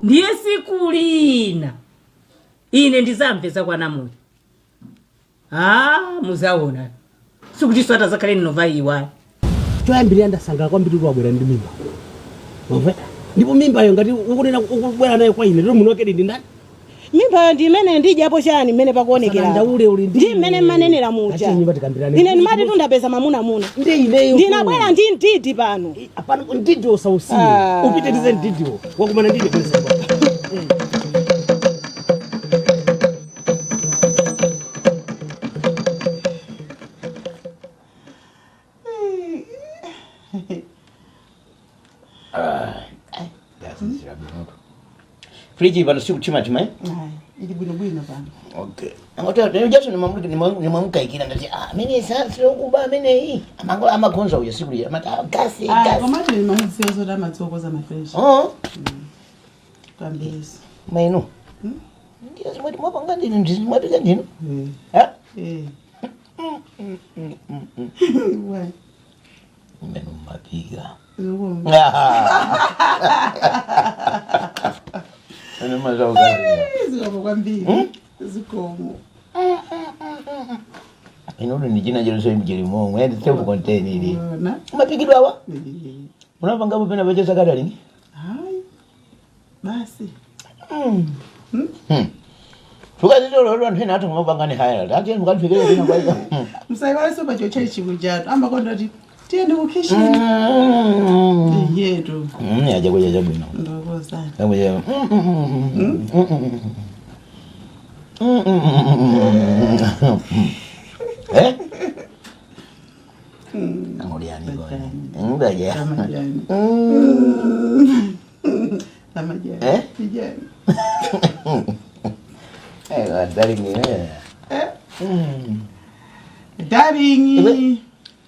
Ndiye siku lina ine ndizamve za kwa Namoyo. Ah, muzaona sikutinso atazakhale ninova iwa. Choyambirira, ndasangalala kwambiri kuti wabwera ndi mimba, wamva? Ndipo mimbayo ngati ukunena ukubwera nayo kwa ine lero, muno wakedi ndi ndani? Mimbayo ndi imene ndidyapo chani mmene pakuonekera? Sadandaule, uli ndi ndi mmene mmanenera muja. Ati nyumba tikambirane. Ine ndimati tundapeza mamunamuna. Ndi ineyo. Ndinabwera ndi ndidi pano. Apano ndidiwo usausiye. Ah. Upitirize ndidiwo wakumana ndidi kwesa. Friji pano sikuchimatima, eh? Ayi, ili bwinobwino pano. Okay. Angoti Jason nimamukayikira, ndati, ah, amene sasilokuba ameneyi amango amakhonza uyo siku lija amati, ah, gasi. Ayi, gasi. komatu mamudziwa zoti amadzokoza mafresh. Oh. Kwambiriso. Maino ndiyo zimati mwapanga ndinu, ndizimapika ndinu. Eh? Eh. Why? Mmene mumapika. Zikomo. Ene mazaukaria. Zikomo kwambiri. Zikomo. Inodo ndi china chilonse mchilimomwe and self contained ili. Ona. Mapikidwa awa. Eh. Unapangapo pena pachesa kadalingi. Hayi. Basi. Tukazitololo anthu ena athu kumapangani haya ati mukalifikire pena kwaika. Msayiwaleso pacho chechi kujatu. Amakonda kuti tiyende ku kitchen. Yetu. Chakudya chabwino. Ndokozani. Chakudya. Eh? Angoliani kone. Ndaja. Tamajani. Tamajani. Eh? Tijani. Eh, darling. Eh? Darling. Iwe-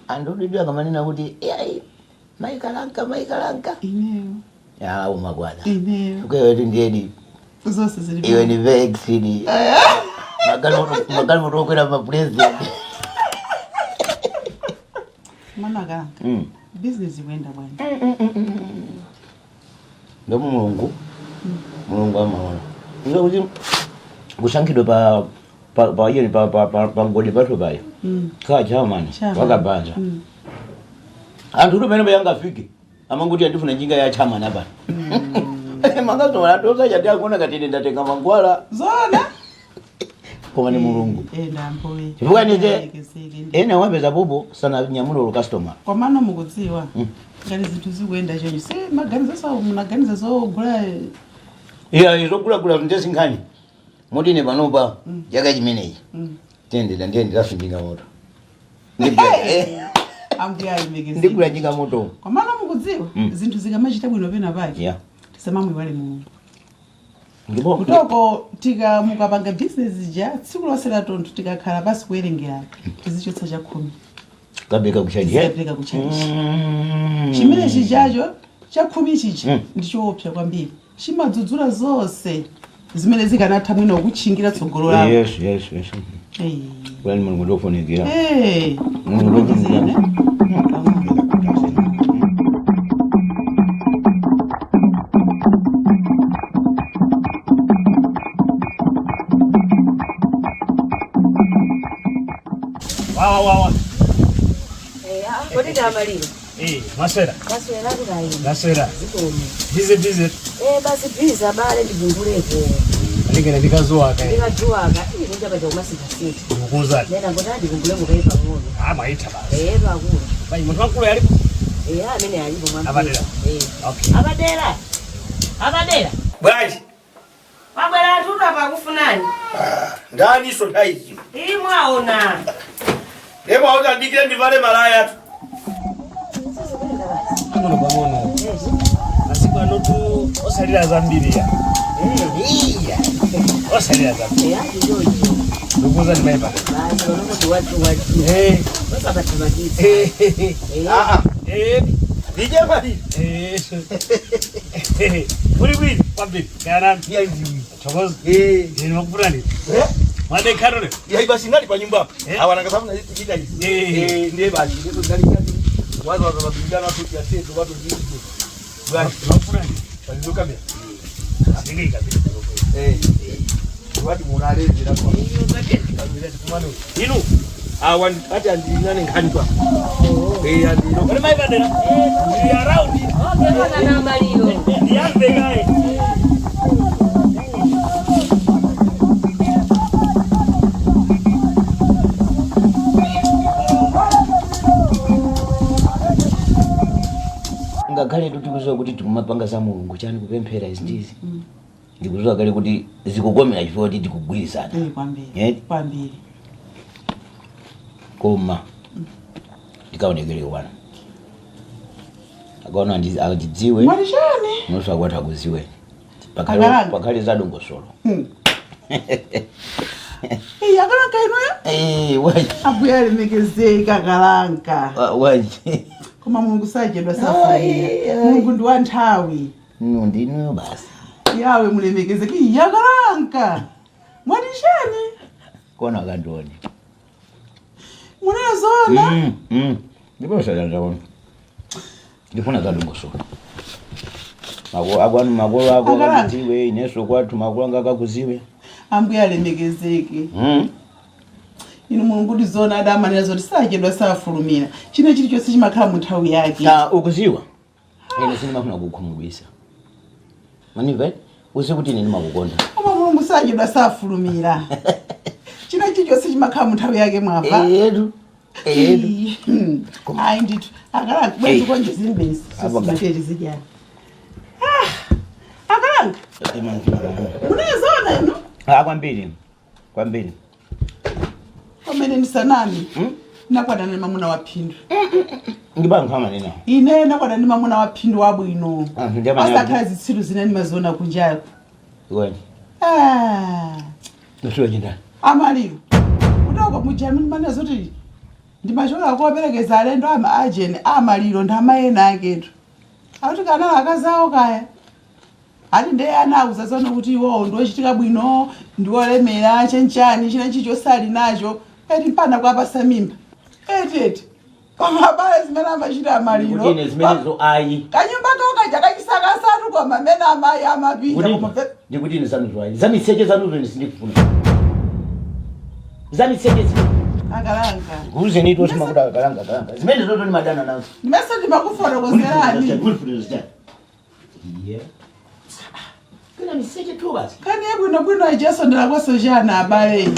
Anthu udidwa akamanena kuti iyayi, maikalanka maikalanka. Ineyo. Ya, umakwana. Ineyo. Ukewe ndiyedi. Zonse zili. Iwe ni vexini. Magalimoto okwera ma president. Mama kanga. Business ikuyenda bwanji? Ndomo Mulungu, Mulungu amaona ngakuti kusankhidwa pa pa pa iyo pa pa pa pa ngodi pathu payo kha chairman. Chairman. Wakabanja anthu tu pene payangafike amanguti andifuna njinga ya chairman apa makazona atosacha akuona katine ndatenga mangwala. Zona. Koma ni Mulungu. Eh, ndamboye. Chifukwa nije ene wapeza popo sana nyamula customer. Komano mukudziwa ngati zinthu zikuyenda choncho, si maganizo so munaganiza zogula? Iya, izogulagula ndezinkhani motine panopa chaka chimenechi tiyendera ndiyenderaso njinga moto. Ambuye alemekeze. Ndigula njinga moto. Komano mukudziwa zinthu zikamachita bwino pena pake tisamamwiwale Mulungu. Ndipo Kutoko tika mukapanga business ja tsiku lonse latontho, tikakhala pasi kuwerengera, tizichotsa chakhumi. Kabeka kuchaji. Tizikapereka kuchaji. Chimene chichacho chakhumi chicha ndichoopsa kwambiri, chimadzudzula zonse zimene zikanatha mwina kutchingira tsogolo lako. Yes. Eh. Kulani Mulungu ndofunikira. Eh. Mulungu ndofunikira. Wawa wawa. Kodi tamaliro? Eh, maswera. Maswera kutayi. Maswera. Busy busy. Eh, basi busy abale, ndivunguleko. Alingene ndikazuwa kai. Ndikajuwaka ili kunja paja kumasinthasintha. Ndikukuuzani. Nena ngoti andivunguleko kaye pang'ono. Ah, maita basi. Eh, pakulu. Bai, munthu wankulu alipo. Eh, amene alipo mwa. Abadera. Eh. Okay. Abadera, abadera. Bwanji? Wabwera atutu apa akufunani. Ndani so nthawi? Iyi mwaona. Ema ndikire ndivale malaya tu. Pang'ono pang'ono. Masiku anotu osalira zambiri ya. Iya. Osalira zambiri. Eh, achichocho. Ndikukuuzani mai pano. Basi unongoti watu watu. Eh. Wasabathamakitsa. Eh. Ah ah. Eh. Nije mali. Eh. Kuli bwino kwambiri. Kana Iya ndiwi. thokoza. Eh. Ndine makufunani. Eh? Mwadekharule. Iya, basi ngali pa nyumba hapa. Eh? Awa nanga sababu na hizi. Eh. Eh, ndiye basi ndizo ndali kati. Wazo wazo mapigano watu ya tetu watu ndizo. Bwanji? Makufunani. Walizo kamera. Wati munalezera inu awa ati andinane nkhani pa eh andino Kodi mai padera ndili around. Ndiyamve kaye. Ngakhale tikuziwa kuti tikumapanga za Mulungu chani, kupemphera izi ndizi, ndikuziwa kale kuti zikukomera chifukwa kuti tikugwirizana. Eh, kwambiri. Eh? Kwambiri. Koma ndikaonekere wana akaona andidziwe. Mwati chani? Nusu akwati akuziweni. Akalanga. Pakhale zadongosolo. Iyi akalanka inuyo. Eh, waji. Ambuye alemekezeka, akalanka. Waji. Koma Mulungu sachedwa, safulumira. Mulungu ndi wa nthawi. Inu ndinuyo basi. Yawe mulemekezeke. Iyi akalanka, mwati chani? Kona akandione. Munena zona? Ndipo sadanzaona, ndifuna zadongosolo. Akwanu makolo ako Akalanga. akakudziwe, ineso kwathu makolo anga akakuziwe. Ambuye alemekezeke. Inu Mulungu ndi zona adamanena zoti sachedwa, safulumira, china chilichonse chimakhala mu nthawi yake. Na ukuziwa ine sindimafuna kukhumudwisa, maniva usi kuti ine ndimakukonda. Koma Mulungu sachedwa, safulumira, china chilichonse chimakhala mu nthawi yake, mwamva? Edu, edu. Ayi ndithu akalanga, bwezi konje zilimbesi. Apa ngati. Simateri zidyani. Akalanga, munezona inu? Ah, kwambiri, kwambiri. Pamene ndisanami, nakwana ndi mamuna wa phindu. Ndibankha nina. Ine nakwana ndi mamuna wa phindu wabwino. Ah, ndiyamanya. Asakhala zitsiru zine ndimaziona kunjako. Iweni. Ah. Nosiwe chindani? Amaliro kutoko mujamini mana zoti ndimachoka kuwaperekeza alendo ama ajeni amaliro ndi amayena aketu akuti kanala akazawo kaya ati ndeye anauza zona kuti iwowo ndiochitika bwino, ndiolemera chenchani china chicho sali nacho eti mpana kuapasa mimba eti koma abale zimene amachita amaliro. Kuti ine zimenezo ayi. Kanyumba kawo kaja kachisakasatu koma amene amayi amapita koma Ndikuti ine zanuzo ayi, zamiseche zanuzo ine sindikufuna, zamiseche zimene. Akalanga. Kuze nito simakuti akalanga, akalanga zimene zoto ndimadana nazo. Ndimese ndimakufotokozerani. Yeah. Kuna miseche tu basi. Kani yabwinobwino ijasondera kwasochana abale ine.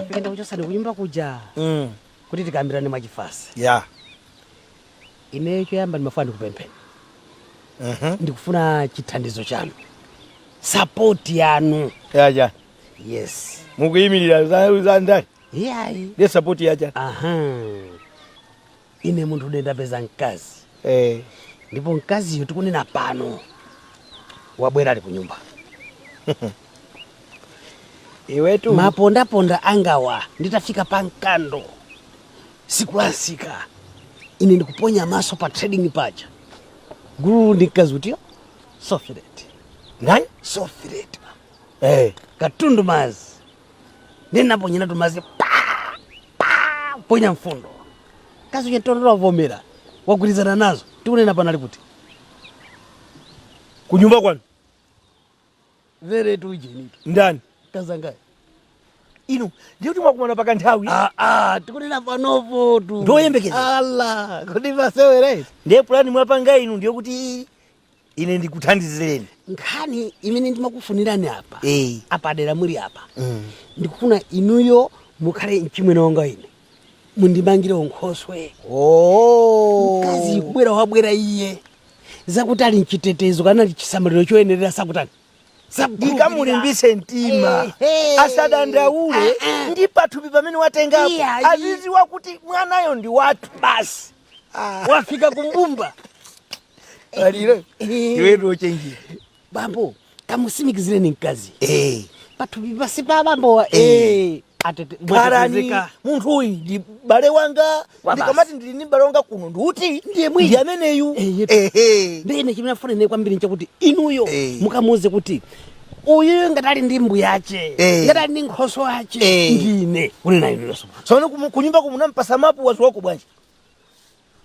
Fike ndakuchosani kunyumba kuja kuti tikambirane mwachifasi. Ineyo choyamba ndimafuna ndikupempheni. Ndikufuna chithandizo chanu, support yanu. Yaja. Yes. Mukuyimirira za ndani? Iyayi. Ndiye support yaja. Aha, ine munthu ude ndapeza mkazi. Ndipo mkaziyo tikunena pano wabwera ali kunyumba. Iwetu. Mapondaponda angawa nditafika pa mkando sikulansika, ine ndikuponya maso pa trading paja, gulu ndi mkazi utiyo Sofilet. Ndani? Sofilet. Eh. Katundu mazi, ndinaponyera tumazi pa pa ponya mfundo, kazi uche tototo wavomera, wagwirizana nazo. Tikunena pano ali kuti? Kunyumba kwanu? Very tujenito. Ndani? Kazangayi. Inu ndiye kuti mwakumana pakanthawi. Ah, ah, tikunena panopo tu. Ndoyembekeza. Ala kuti pasewere. Ndiye pulani mwapanga inu ndiye kuti ine ndikuthandizireni. Nkhani imene ndimakufunirani apa, apa dera muli apa, ndikufuna inuyo mukhale mchimwene wanga, ine mundimangire unkhoswe. Oh. Mkazi kubwera wabwera iye, zakuti ali mchitetezo kana ali chisamaliro choyenerera sakutani. Ndikamulimbise mtima. Ehe. Asadandaule. Ah, ah. Ndi pathupi pamene watengapo. Iyayi. Aziziwa kuti mwanayo ndi wathu. Basi, wafika kumbumba. Aliro. Iwetu ochenjera. Bambo, kamusimikizireni mkazi. Eh. Pathupi pasi pa bambowa. Khalani mwatetezeka. munthu uyu ndi bale wanga. Kwa basi. Ndikamati ndili ndi bale wanga kuno ndiuti Ndiye mwini. ndi ameneyu. Eh, yetu. Ehe. Ndine chimene afuna ine kwambiri nchakuti inuyo Eh. mukamuuze kuti uyu ngati ali ndi mbuyache, Eh. ngati ali ndi nkhoso ache, Eh. ndine kunena inuyo. Tsono kunyumba kumunampasa mapu wazi wako bwanji?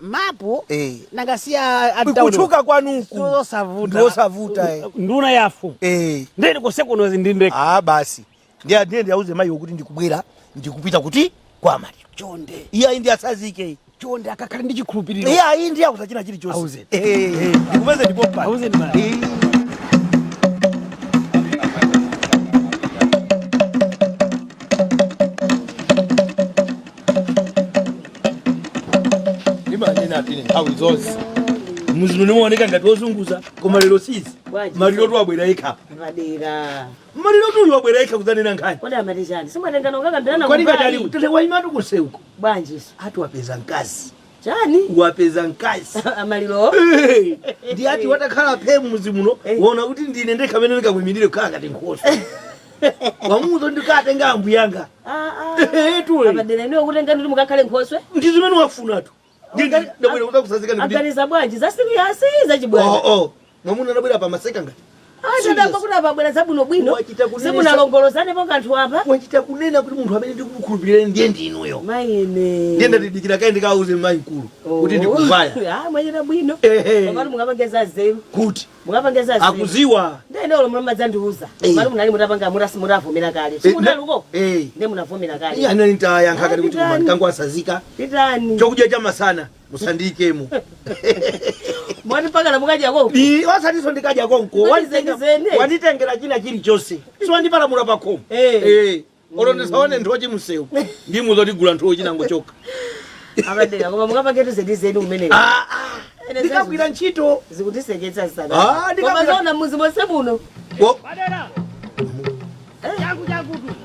Mapu? Eh. Nangasiya. Kutchuka kwanuku Osavuta. Ndiosavuta, eh. Nduna yafu. Eh. Ndeni kusekuno zindindeka. Ah, basi ndiye ndiye ndiyauze mayi kuti ndikubwera, ndikupita kuti kwa maliro. Chonde. Iye ayi ndi asazike. Chonde, akakhale ndi chikhulupiriro. Iye ayi ndiye akusachina chilichonse. Auzeni. Eh, ndikupeze ndipo pano. Auzeni basi. Eh. Imanena atine nthawi zonse muzino nimuoneka ngati wozunguza, koma lero sizi. Bwanji? Maliro tu wabwera yekha. Madera. Maliro tu uyu wabwera yekha kudzanena nkhani. Kodi amati chani? Simwatengana ukakambirana Kwani ngati ali kumbali? tete waimatu kuseuko. Bwanjiso? Ati wapeza mkazi. Chani? Wapeza mkazi. Amaliro. Ndi ati watakhala phe mmuzi muno, waona kuti ndine ndekha amene ndikakuyimirire kukhala ngati nkhosa wamuzo ndikatenga ambuyanga. Tuwe. Apadera inuyo kutengani kuti mukakhale nkhoswe? Ndi zimene wafunatu. Ndabwera kuzakusazika ndikuti Aganiza bwanji? Za serious, zachibwana? Oh, oh. Mwamuna anabwera pamaseka ngati Atadamba kuti apabwera zabwinobwino. Wachita kunenesa. Simunalongolozane kanthu apa. Wachita kunena kuti munthu amene ndikumukhulupirira ndiye ndinuyo. Maine. Ndiye ndatidikira kaye ndikauze mayi mkulu kuti ndikuvaya. Ah, mwachita bwino. Ehe. Komatu mungapangeza zeru. Kuti Mungapangeza zeru. akuziwa. Ndene olo munamadzandiuza. Eh. Komatu munali mutapanga mutavomera kale. Eh, Simunaluko? eh. Nde munavomera kale. Iye anali ntayankha kati kuti Pitani. koma ndikango asazika. Pitani. Chokudya cha masana musandiyikemo. Mwati mpaka mukadya koko. Ndi wasatiso ndikadya konko. Kodi zenizene? Wanditengera china chilichonse. Siwandipalamula pakhomo. Eh. Eh. Olo ndisaone nthochi msewu. Ndimuza tigula nthochi nango choka. Abadera koma mukapangetu zenizeni umeneyo. Ah, ah. Ndikagwira ntchito. Zikutiseketsa sana. Ah, Koma zoona muzi monse muno.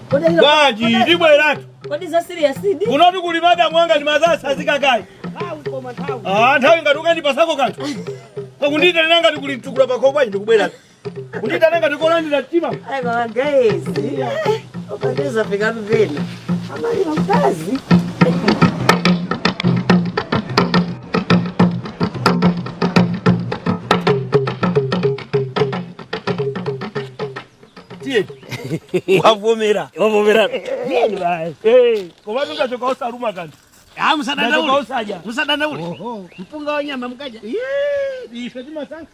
Kodi Bwanji ndibweratu. Kodi za serious di? Kunoti kuli madamu anga ndimazasazika kayi. Ah, nthawi ngati ukandipasako kanthu. Pakundiitanira ngati kuli mtukula pakhomo bwanji ndikubweratu. Kundiitana ngati kolandira mtima. Ai koma guys. Ukapeza fikatu pena. Amalira mkazi. Tiye. Wavomera. Wavomera. Eh, koma tungachoka osaluma kanthu. Ah, Ndachoka musadandaule. osadya. Musadandaule. Mpunga wa nyama mkaja. Iye, ife timasankha.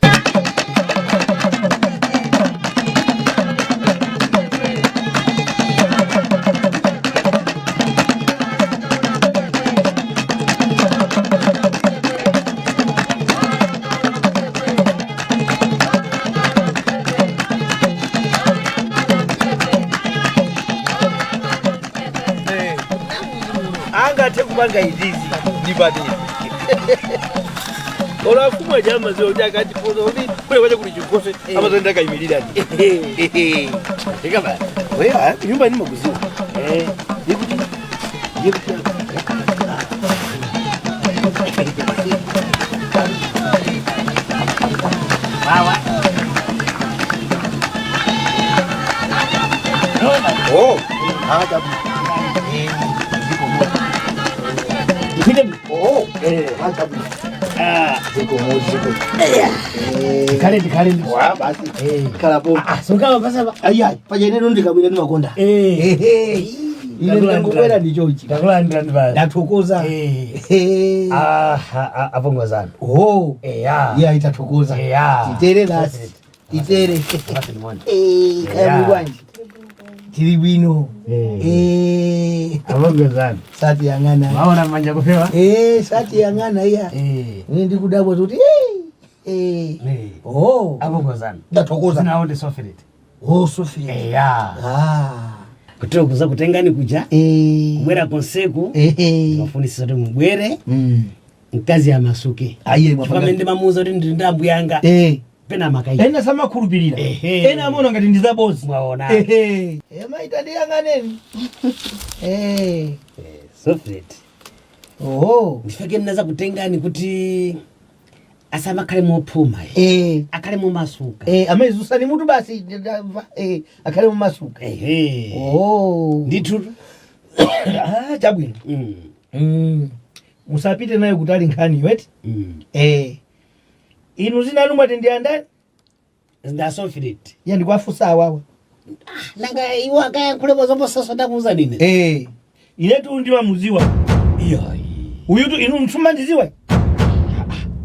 Angathe kupanga izizi ndi padera olafumwa chamaziwa kuti akatipoza kuti kule kwacha kuli chinkhoso amazo ndakayimirira. Ndikaba. Weya nyumba ini makuziwa yekuti yekuti. Wawa. Oh, ah, tabu. Ndipite. Oh, eh, ah, tabu. Ah, Ziko mo ziko. ndikhale ndikhale ndi. Wa basi. Eh. Kalapo. Ah, sungawa pasapa. Ayi ayi, paja ine ndikabwera ndimakonda. Eh. Ehe. Ine ndikangobwera ndichochi. Ndakulandira ndipano. Ndathokoza. Eh. Eh. Ah, apongozana. Oh. Eya. Iya itathokoza. Eya. Titere lasi. Titere. Basi ndimone. Eh, kaya Yeah. bwanji. Tiri bwino. Eh. Eh. Apongozana. Sati yang'ana. Waona manja kufewa? Eh, sati yang'ana iya. Eh. Ine ndikudabwa kuti eh. Eh. Eh. Oh. Apongozana. Ndathokoza. Zinawo ndi sofilit. Oh, Sophie. Eya. Ah. Kutero kuza kutengani kuja. Eh. Kubwera konseku. Eh. Mafunisa kuti mubwere. Mm. Mkazi amasuke. Aye Chifukwa ndimamuuza kuti ndili ndi ambuye anga. Eh. Pena makayi. Ena samakhulupirira. Ehe. Ena amaona ngati ndi zabozi. Mwaona. Ehe. Eh, maita ndiyang'aneni. Eh. Sofilit. Oh. Ndifeke ndinaza kutengani kuti asamakhale mophuma. Eh. Akhale momasuka. Eh, amazusani mutu basi ndamva. Eh, akhale mumasuka. Ehe. Oh. Ndithu. Ah, chabwino. Musapite nayo kutali nkhani eti. Inu zina lanu mwati ndi andani? Nda Soflet. Ya, ndikuwafunsa awawa. Nanga iwo akayankhulepo zoposaso ndakuuza nine. Inetu ndimamuziwa. Iyayi. Uyutu inu msumandiziwa.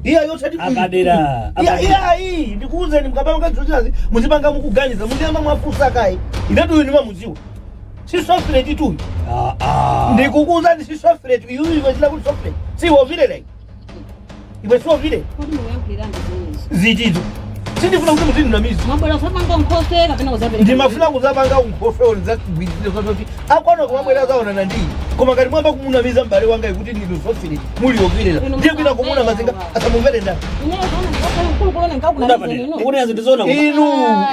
Iya yosati. Apadera, Iya. apadera. Iya iyi ndikuuzeni, mukapanga zozinazi muzipanga mukuganiza, muziyamba mwafunsa kayi. Inetu uyu ndimamuziwa. Si Soflet tuyu. Ah, ah. Ndikukuuzani, si Soflet iyu, iwe zina kuti Soflet. Si wovilele. Iwe si wovile. Kodi mukuyankhulirani zimenezo? Zitizo. Sindifuna kuti muzindinamiza. Mwabwera kuzapanga unkhoswe kapena kuzapereka? Ndimafuna kuzapanga unkhoswe, ndizagwirizire zoti akwana kumabwera zaonana ndiyi, koma ngati mwamba kumunamiza m'bale wanga kuti ndinu Soflet muli wovilera, ndiye kwina kumuna mazinga asamumvere ndani? Ineyo zoona ndikakhala mkulu kulona nkakunamizeni inu. Ukunena zinthu zoona koma.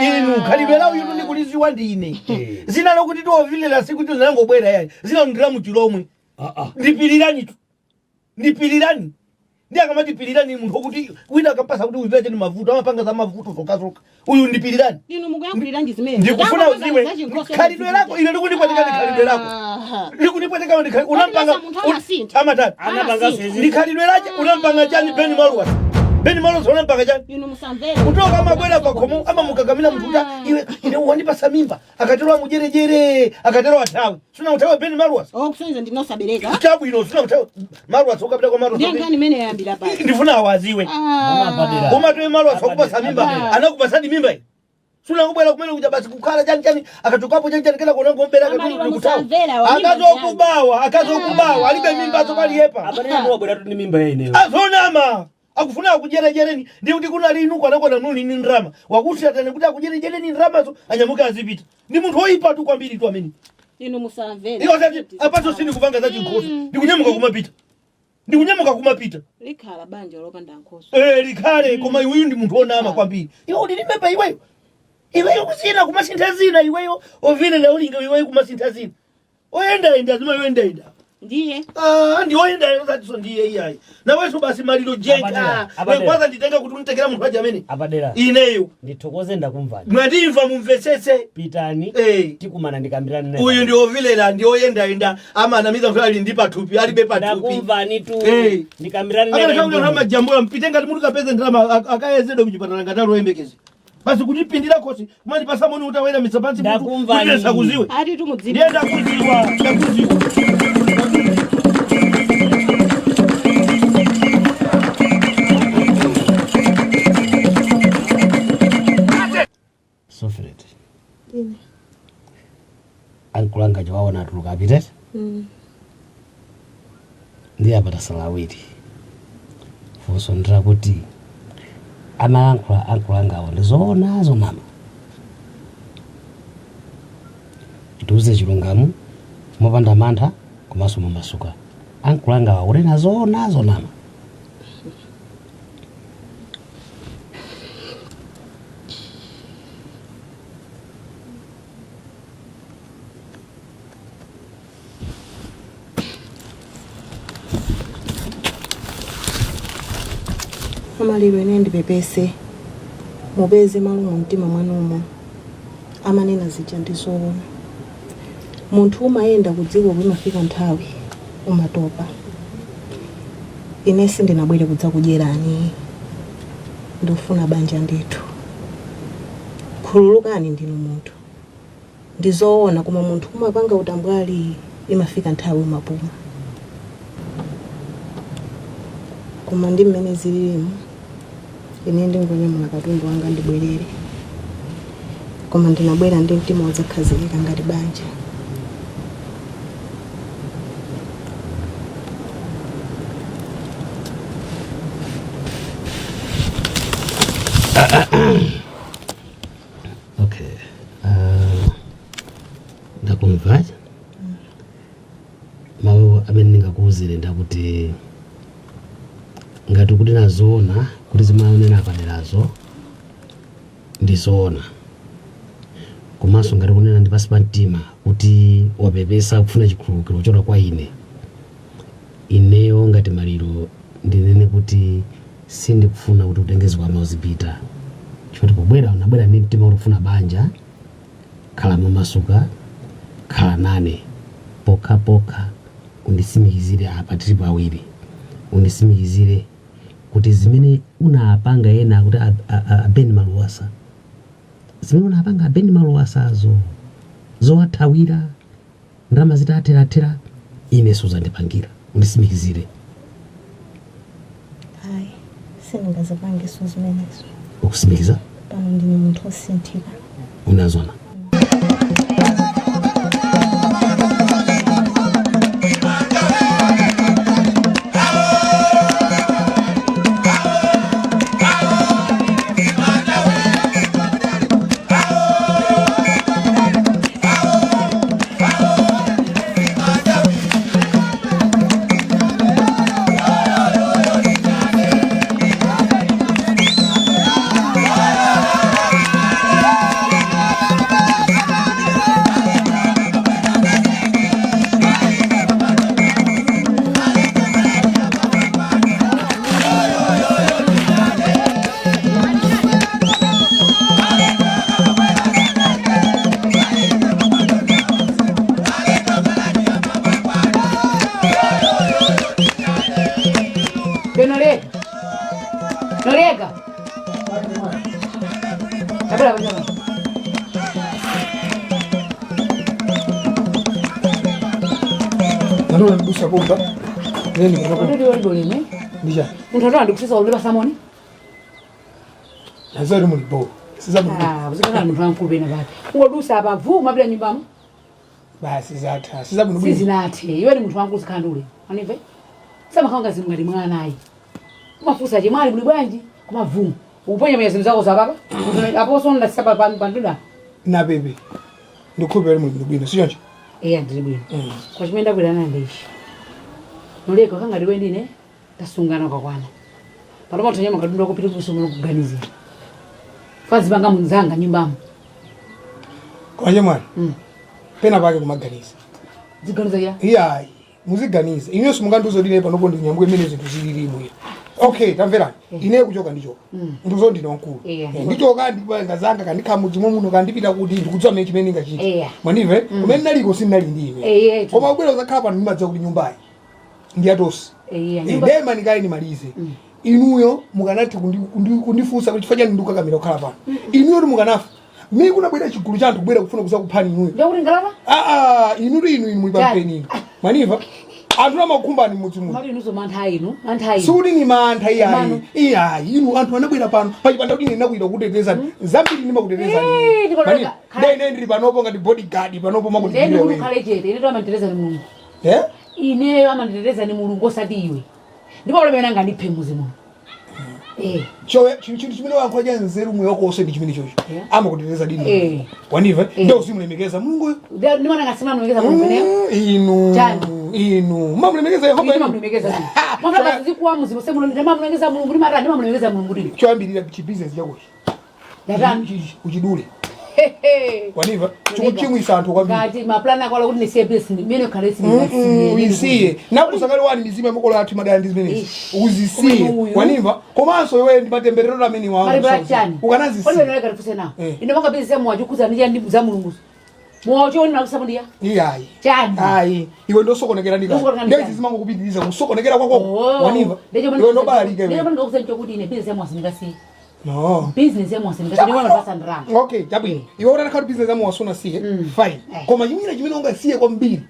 Inu khalidwe lawo inu ndikuliziwa ndine. Zina lokuti tiwovilera sikuti zinangobwera yayi, zina ndira muchilomwe. Ah, ah. Ndipilirani tu, ndipilirani. Ndi akamati pilirani, munthu wokuti wina akampasa kuti uzira cheni mavuto, amapanga za mavuto zokazoka. Uyu ndipilirani. Inu mukuyankhulirani zimenezo? Ndikufuna uziwe khalidwe lako. Ine likundipwetekani khalidwe lako, likundipwetekani ndi unampanga. Munthu amasintha. Amatatu. Anapanga Amasintha. Ndi khalidwe lache. Unampanga chani Beni Maluwas? Beni Maluwas unampanga chani? Inu musamvere. Kutoka amabwera pakhomo, amamukakamira munthu kuti iwe ine wandipasa mimba, akatero amujerejere, akatero athawe. Suna uthawe Beni Maluwas? Oh, kusonyeza ndinosabereka. Chabwino, suna uthawe Maluwas? Ukapita kwa Maluwas. Ndiye nkhani imene yayambira pali. Ndifuna awaziwe. Apadera. Umatoe Maluwas wakupasa mimba. Apadera. Anakupasadi mimba iyi, suna kubwera kumene kuja basi kukhala chani chani, akachokapo chani chani, kena kuona Amaliro katundu ndikuthawa. musamvera, wa mimba. Akazokubawa, akazokubawa, alibe mimba azopaliyepa. Apadera, ndiwabwera tu ndi mimba ya ineyo. Azonama, akufuna akujerejereni. Ndi kuti kuna linu kwanakwana nuli ni ndrama wakusatani kuti akujerejereni ndramazo, anyamuke azipita. Ndi munthu woyipa tu kwambiri tu amene. Inu musamvere. Iwo sati apaso sindikupanga za chinkhoso, ndikunyamuka kumapita, ndikunyamuka kumapita. Likhala banja lopanda nkhoso. Eh, likhale, koma iweyu ndi munthu wonama kwambiri. Iwe uli ndi iweyo, iweyo kusina kumasintha zina, iweyo ovilera ulinga, iweyo kumasintha zina, oyendayenda zima yoyendayenda. Ndiye. Ah, ndi oyenda zatiso ndiye iyayi nawenso basi maliro jeka. Apadera, apadera. Kwanza nditenga kuti unitekera munthu aja amene. Apadera. Ineyo. Ndithokoze, ndakumvani. Mwandimva, mumvetsetse. Pitani. Tikumana ndikambirani naye. Uyu ndi ovilera, ndi oyendayenda, amanamiza kuti ali ndi pathupi, alibe pathupi. Ndakumvani tu. Ndikambirani naye. Akanakhala majambula mpite ngati munthu kapeze ndalama akayezedwe kuchipatala ngati aloyembekeze basi kutipindira khosi kumandipasa moni utawera mitsa pansi. Ndakumvani. Kuti sakuziwe. Ati tumudziwa. Ndiye ndakuziwa, ndakuziwa. Sofret. Ankulanga chawaona atuluka apitete. Ndiye apatasala awiri. Funso ndira kuti amalankhula ankulangawo ndi zoona zonama? Tiuze chilungamo mopanda mantha komanso momasuka. Ankulangawo kunena zoona, zonama? Amaliro, ine ndipepese, mupeze malo mu mtima mwanumo. Amanena zija ndi zoona, munthu umayenda ku dziko, kumafika nthawi umatopa. Ine sindinabwere kudzakudyerani, ndikufuna banja ndithu. Khululukani, ndinu munthu, ndi zoona, koma munthu umapanga utambwali, imafika nthawi umapuma. Koma ndi mmene zililimu, ine ndingonyamula katundu wanga ndibwerere, koma ndinabwera ndi mtima wodzakhazikika ngati banja. Okay, ndakumva. Mawu amene ndingakuwuzire ndakuti ngati kuti nazoona kuti zimaonena apaderazo ndi zoona, komanso ngati kunena ndi pansi pa mtima kuti wapepesa, kufuna chikhululukiro choka kwa ine, ineyo ngati Maliro ndinene kuti sindikufuna kuti utenge zikwama uzipita, chifukwa pobwera unabwera ndi mtima kuti ufuna banja. Khala momasuka, khala nane. Pokhapokha undisimikizire apa tili pawiri, undisimikizire kuti zimene unapanga ena kuti abeni maluwasa, zimene unapanga abeni maluwasazo zowathawira ndalama zitatherathera, ine suzandipangira. Undisimikizire. Ayi, sindingazapangenso zimenezo. Ukusimikiza? Pano ndine munthu osinthika. Unazona. Noleka. Noleka. Tabela kunyama. Nanola ndidusa pompa. Neni kuno. Ndiri wali bolime. Ndija. Munthu atola ndikusisa ulipa samoni. Nazari muli bo. Siza muli. Ah, uzikana munthu wamkulu pena pake. Ungodusa apa vu mapita nyumbamo. Basi zatha. Siza bwino bwino. Sizinathe. Iwe ni munthu wamkulu sikhandule. Anive? Samakhanga zinthu ngati mwana ayi. Umafunsa chemwali muli bwanji? Koma vu. Uponya mwenye zinthu zako zapapa. Apo sonda saba panduda. Na bebe. Ndikhupera muli bwino bwino. Sichoncho. Eya ndili bwino. Kwa chimene ndakwera nandishi. Noleka kanga ndiwe ndine tasungana kwakwana. Palomo tonyama kadunda kupita kusomo kuganizira. Fazi banga munzanga nyumbamo. Kwa chemwali. Pena pake kumaganiza. Ziganiza ya. Iyayi. Muziganiza. Inenso mungandiuze kuti ine panopo ndinyambuke mmene zinthu zililimu ine. Okay, tamverani. Ine kuchoka ndichoka. Ndizo ndine wankulu. Yeah. Ndichoka ndipanga zanga kandikhala mudzi muno kandipita kuti ndikudziwa mmene chimene ndingachite. Yeah. Mwandimve? Kumene naliko sindinali ndi ine. Yeah, Koma kubwera uzakhala pano ndimadziwa kuti nyumbayi ndi yatonse. Yeah, nyumba. Ndema ndikayi ndimalize. Inuyo mukanatha kundifunsa kuti chifukwa chani ndikukakamira kukhala pano. Inuyo kuti mukanafa. Mimi kunabwera chigulu cha anthu kubwera kufuna kuzakuphani inuyo. Ndakuti ngalapa? Inu inu inu muli pampeni inu. Mwandimva? Anthu amakukhumbani mudzi muno. Mali inuzo mantha inu, mantha inu. Sikuti ni mantha iyayi. Mano. Iyayi, inu anthu anabwera pano. Pachipanda kuti ine ndakuita kutetezani. Zambiri ndimakutetezani. Eh, ndikoleka. Mwandimva? Ndiye ine ndili panopo ngati bodyguard panopo Ndeni makuti. ukhale chete, ine amanditeteza ni Mulungu. Eh? Ineyo amanditeteza ni Mulungu osati iwe. Ndipo palibe amene angandiphe mudzi muno. Chowe chinthu chimene wayankhula cha nzeru moyo wako wonse ndi chimene chocho. Yeah. Amakuteteza dini. Eh. Waniva? Eh. Ndiye uzimulemekeza Mulunguyo. Ndimana ngasimamulemekeza Mulungu ineyo. Inu. Chani. Inu. Mamulemekeza Yehova. Ine mamulemekeza Mulungu. Mwafuna kazikuwa mudzi muno ndimamulemekeza Mulungu ndimata ndimamulemekeza Mulungu ndini. Choyambirira chibusiness chakochi. Ndatani. Uchidule. Hehe. Waniva? Chikuchimwisa anthu kwambiri. Ngati maplani ako ala kuti ndisiye business, mene khale sindingasiye. Uyisiye. Nakusakali wani mizimu yamakolo athu imadala ndi zimenezi. Ish. Uzisiye. Kumene uyu. Waniva? Komanso iwe ndi matemberero amene wawo. Pali bwa chani. Ukanazisiya. Pali bwa kufuse nawo. Eh. Ine manga business mwa chikuza ndi ndi za Mulungu. Mwa chioni na kusapo ndiya. Iyayi. Chani. Ayi, iwe ndosokonekera ndika. Ndosokonekera Ndezi ndikani. zimangokupitiriza kusokonekera kwako. Waniva? Ndecho Iwe ndobalalika iwe. Ndecho ndikukuza chokuti ine business ya mwasindikasiye. No. Business ya mwasindikasiye ndi wana pasa ndalama. Okay, chabwino. Iwe utanakhala business ya mwasuna siye. Fine. Eh. Koma chimene chimene ungasiye kwambiri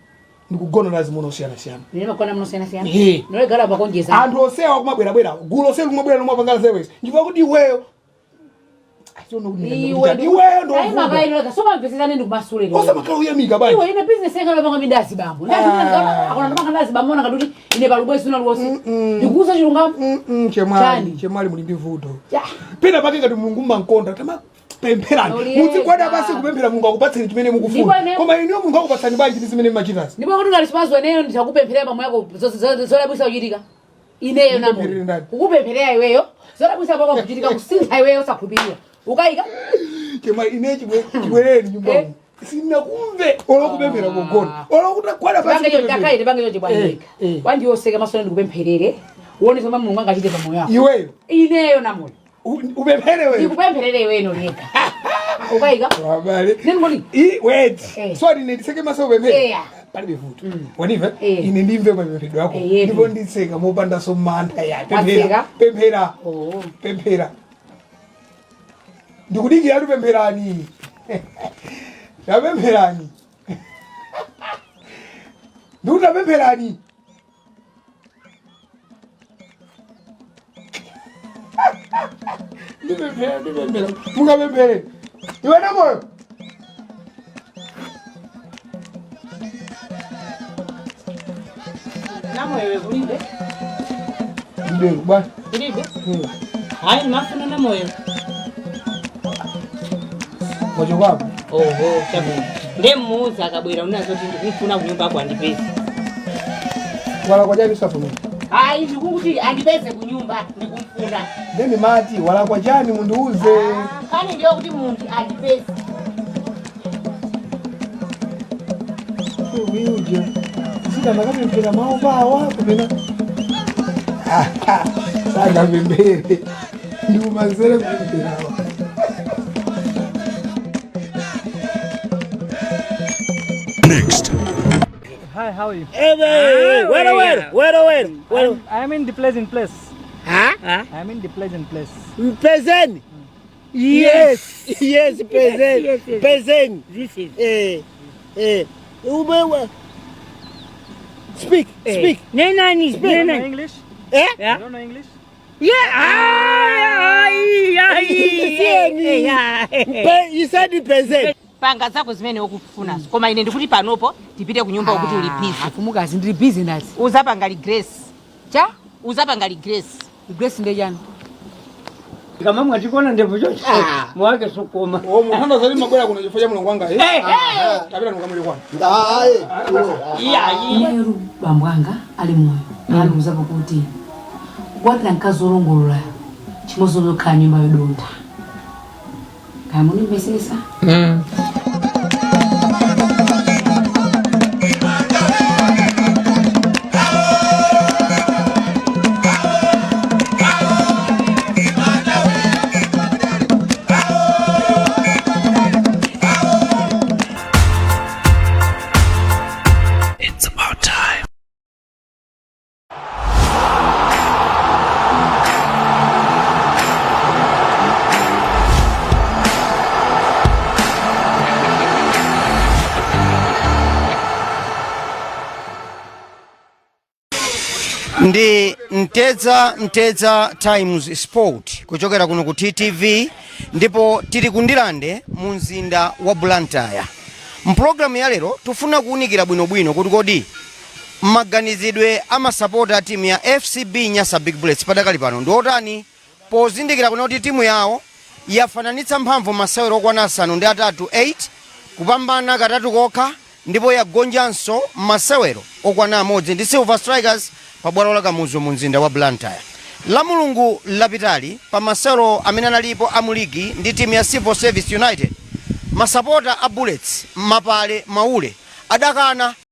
ndikugona nazi muno osiyana-siyana. Ine makona muno siyana siyana. Eh. Nole gala pakonjeza. Anthu osewa kumabwerabwera. Gulu osewera kumabwera lomwe apangala service. Chifukwa kuti iweyo Iwe iweyo Ayi makai ndo nole kasoma mvesesane ndikumasule. osamakhala uyamika bwanji. Iwe ine business yanga lopanga midasi bambo. Ndati akona ndapanga ndazi bambo ona kaduti ine palubwezi una luwosi. Ndikuuza chilungamo. Chemwali, Chani. chemwali muli ndi vuto. Ya. Pena pake ngati Mulungu mmankonda tamapempherani. Olieza. Muzigwada pasi kupemphera Mulungu akupatseni chimene mukufuna. Ndipo ine- Koma inuyo Mulungu akupatsani bwanji ndi zimene mmachitazi. Ndipo kuti unalisipazwa ineyo ndisakupempherera pamwe yako zolabwisa kuchitika. Ineyo namo. Ndikupempherere ndani? Kukupempherera iweyo. Zolabwisa pako kuchitika kusintha iweyo usakhulupirira. Ukayika? Chemwali ine chibwereni nyumba Eh. umu. Sinakumve olokupemphera kugona. Olokutagwada pasi. Pange cho kupemphera. ndakaite pange cho chibwanyika. Eh, eh. Wandiwoseka maso ndikupempherere. Uone zomwe Mulungu angachite pamoyo wako. Iweyo Ineyo namoyo. Upemphere wewe. Ndikupempherere iweyo noleka. Ukayika? Wabale. Nini ngoni? I wait. Eh. So ine ndiseke maso upemphere. Eya. Palibe vuto. Wanive? Eh. Ine ndimve mapemphero ako. Eh, yetu. Ndipo nditseka mopandanso mantha ya. Pemphera. Watseka? Pemphera. Oh. Pemphera. Ndikudikira tu pempherani. Tapempherani. Ndikuti tapempherani. Ndipemphera, ndipemphera. Mukapemphere. Iwe namoyo. Namoyo kulibe. Ndero bwana. Kulibe. Hayi mafuna namoyo. Wachokapo. Oho, chabwino. Ndemuuza akabwera unazoti ndikumfuna kunyumba ako andipeze. Walakwa chani safuna. Hayi ndikukuti andipeze kunyumba ndikumfuna. Ndeni mati walakwa chani mundiuze. Kani ndiyo kuti munthu andipeze. Uyuja. Zita ndakapemphera mawu pawa kapena. Sakapemphere. Ndikumanzere kupempherawa. Next. Hi, how are you? Wera wera wera wera wera. I'm in the pleasant place. Huh? I'm in the pleasant place. Mpezeni. Yes, yes, Pezeni. Yes, yes. Pezeni. This is. Eh, eh. Ube Speak, speak. Nenani, You don't know English? Eh? You don't know English? Yeah. Ai, ai, ai. Pe, you said Pezeni. Panga zako zimene ukufunazo. Koma ine ndikuti panopo tipite kunyumba ukuti ulipize. Afumukazi ndili business. Uzapanga li grace. Cha? Uzapanga li grace. Grace ndejani. Kama mwatikona ndebvu chocho mwake sukuma. Oh, munthu zali mabwera kuno chifukwa cha mulungu wanga. Eh. Tapita nukamuli kwanu. Ineru bambo anga ali moyo anandiuzapo kuti kukwatira mkazi wolongolola chimodzi zokhala nyumba yodontha. Kaya munimvesesa? It's about time. Ndi Mtedza Mtedza Times Sport kuchokera kuno ku TTV, ndipo tili ku Ndirande mu mzinda wa Blantyre. Mpulogalamu ya lero tifuna kuwunikira bwinobwino kuti kodi maganizidwe amasapota a timu ya FCB Nyasa Big Bullets padakali pano ndi otani, pozindikira kuna kuti timu yawo yafananitsa mphamvu masewero okwana 8 8, kupambana katatu kokha, ndipo yagonjanso masewero okwana amodzi ndi Silver Strikers pa bwalo la Kamuzu mu mzinda wa Blantyre. La Mulungu lapitali, pa masewero amene analipo a muligi ndi timu ya Civil Service United, masapota a Bullets, mapale maule adakana.